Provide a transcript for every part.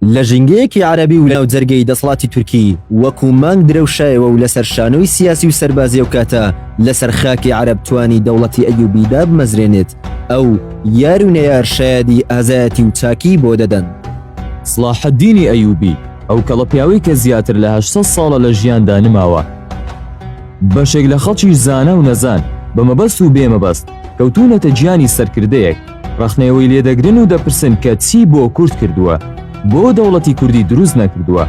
لە ژینگەیەکی عەرەبی و لەناو جەرگەی دەسەڵاتی تورکی وەکو مانگ درەوشایەوە و لەسەر شانۆی سیاسی و سەربازی ئەو کاتە لەسەر خاکی عەرەب توانی دەوڵەتی ئەیوبی دابمەزرێنێت، ئەو یار و نەیار شایەدی ئازایەتی و چاکیی بۆ دەدەن. سڵاحەدینی ئەیوبی، ئەو کەڵە پیاوەی کە زیاتر لە 800 ساڵە لە ژیاندا نماوە، بەشێک لە خەڵکی زانا و نەزان بە مەبەست و بێ مەبەست کەوتوونەتە گیانی سەرکردەیەک، ڕەخنەی ئەوەی لێدەگرن و دەپرسن کە چی بۆ کورد کردووە؟ بۆ دەوڵەتی کوردی دروست نەکردووە؟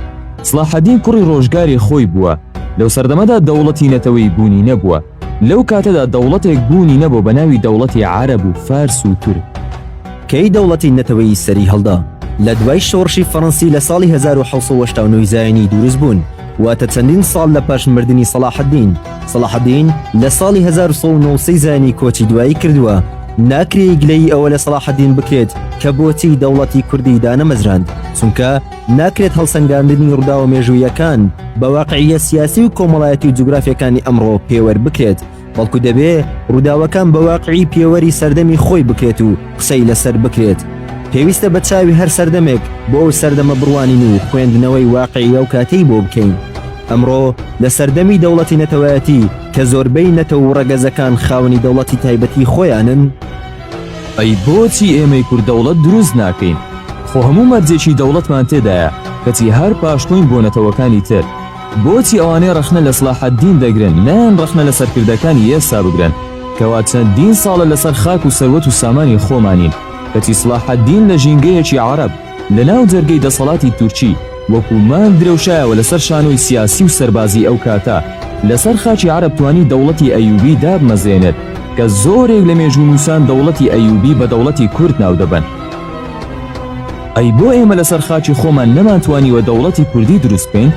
سڵاحەدین کوڕی ڕۆژگاری خۆی بووە، لەو سەردەمەدا دەوڵەتی نەتەوەیی بوونی نەبووە، لەو کاتەدا دەوڵەتێک بوونی نەبووە بە ناوی دەوڵەتی عەرەب و فارس و تورک. کەی دەوڵەتی نەتەوەیی سەری هەڵدا؟ لە دوای شۆڕشی فەڕەنسی لە ساڵی 1789 زایینی دروست بوون، واتە چەندین ساڵ لە پاش مردنی سەڵاحەدین. سەڵاحەدین لە ساڵی 1193 زایینی کۆچی دوایی کردووە. ناکرێی گلەیی ئەوە لە سەڵاحەدین بکرێت کە بۆچی دەوڵەتی کوردی دانەمەزراند، چونکە ناکرێت هەڵسەنگاندنی ڕووداوە مێژوویەکان بە واقعییە سیاسی و کۆمەڵایەتی و جوگرافیەکانی ئەمڕۆ پێوەر بکرێت، بەڵکو دەبێ ڕووداوەکان بە واقعی پێوەری سەردەمی خۆی بکرێت و قسەی لەسەر بکرێت. پێویستە بە چاوی هەر سەردەمێک بۆ ئەو سەردەمە بڕوانین و خوێندنەوەی واقعی ئەو کاتەی بۆ بکەین. ئەمڕۆ لە سەردەمی دەوڵەتی نەتەوایەتی کە زۆربەی نەتەوە و ڕەگەزەکان خاوەنی دەوڵەتی تایبەتی خۆیانن، ئەی بۆچی ئێمەی کورد دەوڵەت دروست ناکەین؟ خۆ هەموو مەرجێکی دەوڵەتمان تێدایە، کەچی هەر پاشکۆین بۆ نەتەوەکانی تر. بۆچی ئەوانەی ڕەخنە لە سڵاحەدین دەگرن نایەن ڕەخنە لە سەرکردەکانی ئێستا بگرن کەوا چەندین ساڵە لەسەر خاک و سەروەت و سامانی خۆمانین کەچی سڵاحەدین لە ژینگەیەکی عەڕەب لەناو جەرگەی دەسەڵاتی تورکی وەکو مانگ درەوشایەوە لەسەر شانۆی سیاسی و سەربازی ئەو کاتە لەسەر خاکی عەرەب توانی دەوڵەتی ئەیوبی دابمەزرێنێت کە زۆرێک لە مێژوونووسان دەوڵەتی ئەیوبی بە دەوڵەتی کورد ناودەبەن. ئەی بۆ ئێمە لەسەر خاکی خۆمان نەمانتوانیوە دەوڵەتی کوردی دروست بکەین؟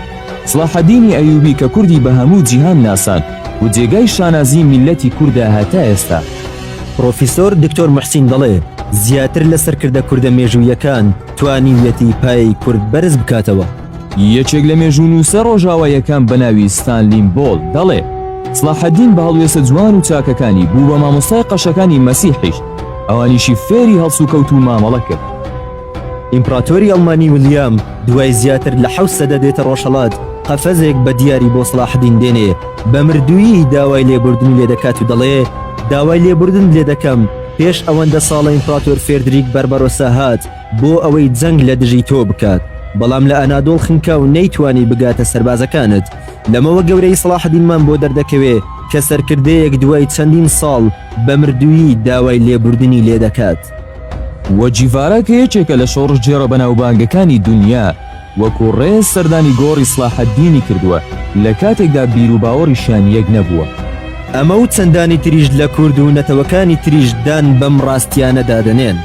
سڵاحەدینی ئەیوبی کە کوردی بە هەموو جیهان ناساند و جێگای شانازی میللەتی کوردە هەتا ئێستا. پڕۆفیسۆر دکتۆر موحسین دەڵێ، زیاتر لە سەرکردە کوردە مێژوویەکان توانیویەتی پایەی کورد بەرز بکاتەوە. یەکێک لە مێژوونووسە ڕۆژاواییەکان بە ناوی ستانلین بۆڵ دەڵێ، سڵاحەدین بە هەڵوێستە جوان و چاکەکانی بوو بە مامۆستای قەشەکانی مەسیحیش، ئەوانیشی فێری هەڵسوکەوت و مامەڵە کرد. ئیمپراتۆری ئەڵمانی ولیام دوای زیاتر لە حەوت سەدە دێتە ڕۆژهەڵات، قەفەزێک بە دیاری بۆ سڵاحەدین دێنێ، بە مردوویی داوای لێبوردنی لێ دەکات و دەڵێ، داوای لێبوردنت لێ دەکەم، پێش ئەوەندە ساڵە ئیمپراتۆر فێردریک باربارۆسا هات بۆ ئەوەی جەنگ لە دژی تۆ بکات، بەڵام لە ئەنادۆڵ خنکا و نەیتوانی بگاتە سەربازەکانت. لەمەوە گەورەیی سڵاحەدینمان بۆ دەردەکەوێ کە سەرکردەیەک دوای چەندین ساڵ بە مردوویی داوای لێبوردنی لێ دەکات. وە جیڤارا کە یەکێکە لە شۆڕشگێڕە بەناوبانگەکانی دونیا، وەکو ڕێز سەردانی گۆڕی سڵاحەدینی کردووە، لە کاتێکدا بیروباوەڕیشیان یەک نەبووە. ئەمە و چەندانی تریش لە کورد و نەتەوەکانی تریش دان بەم ڕاستیانەدا دەنێن.